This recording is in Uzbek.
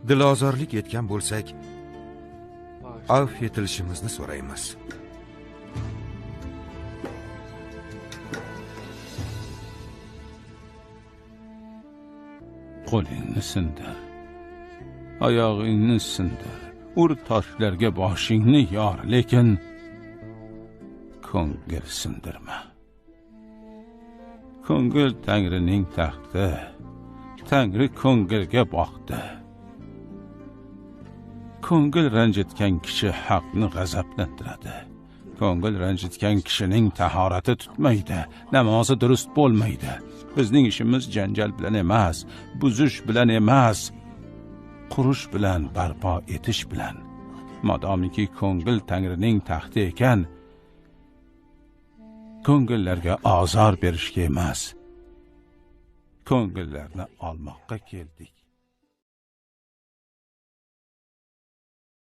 Dilozorlik etgan bo'lsak, avf etilishimizni so'raymiz. Qo'lingni sindir, oyog'ingni sindir, ur toshlarga boshingni yor, lekin ko'ngil sindirma. Ko'ngil Tangrining taxti, Tangri ko'ngilga boqdi. Ko'ngil ranjitgan kishi haqni g'azablantiradi. Ko'ngil ranjitgan kishining tahorati tutmaydi, namozi durust bo'lmaydi. Bizning ishimiz janjal bilan emas, buzish bilan emas, qurish bilan, barpo etish bilan. Modomiki ko'ngil Tangrining taxti ekan, ko'ngillarga ozor berishga emas, ko'ngillarni olmoqqa keldik.